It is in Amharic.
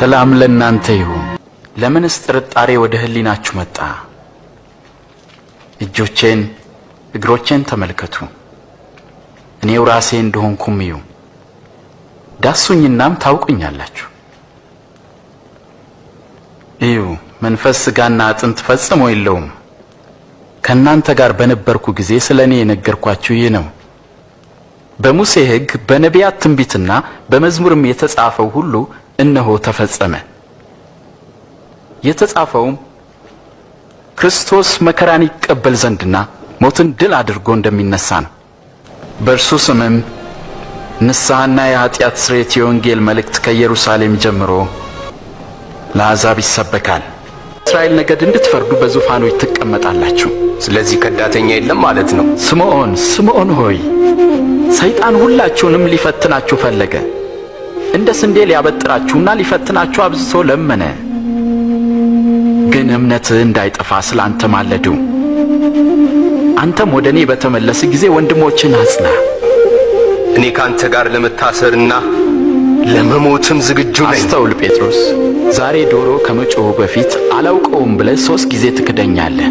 ሰላም ለእናንተ ይሁን። ለምንስ ጥርጣሬ ወደ ሕሊናችሁ መጣ? እጆቼን እግሮቼን ተመልከቱ፣ እኔው ራሴ እንደሆንኩም እዩ። ዳሱኝናም ታውቁኛላችሁ። እዩ፣ መንፈስ ሥጋና አጥንት ፈጽሞ የለውም። ከእናንተ ጋር በነበርኩ ጊዜ ስለ እኔ የነገርኳችሁ ይህ ነው። በሙሴ ሕግ በነቢያት ትንቢትና በመዝሙርም የተጻፈው ሁሉ እነሆ ተፈጸመ። የተጻፈውም ክርስቶስ መከራን ይቀበል ዘንድና ሞትን ድል አድርጎ እንደሚነሳ ነው። በእርሱ ስምም ንስሐና የኀጢአት ስርየት የወንጌል መልእክት ከኢየሩሳሌም ጀምሮ ለአሕዛብ ይሰበካል። እስራኤል ነገድ እንድትፈርዱ በዙፋኖች ትቀመጣላችሁ። ስለዚህ ከዳተኛ የለም ማለት ነው። ስምዖን ስምዖን ሆይ፣ ሰይጣን ሁላችሁንም ሊፈትናችሁ ፈለገ። እንደ ስንዴ ሊያበጥራችሁና ሊፈትናችሁ አብዝቶ ለመነ። ግን እምነትህ እንዳይጠፋ ስለ አንተ ማለድሁ። አንተም ወደ እኔ በተመለስህ ጊዜ ወንድሞችህን አጽና። እኔ ካንተ ጋር ለመታሰርና ለመሞትም ዝግጁ ነኝ። አስተውል ጴጥሮስ፣ ዛሬ ዶሮ ከመጮሁ በፊት አላውቀውም ብለህ 3 ጊዜ ትክደኛለህ።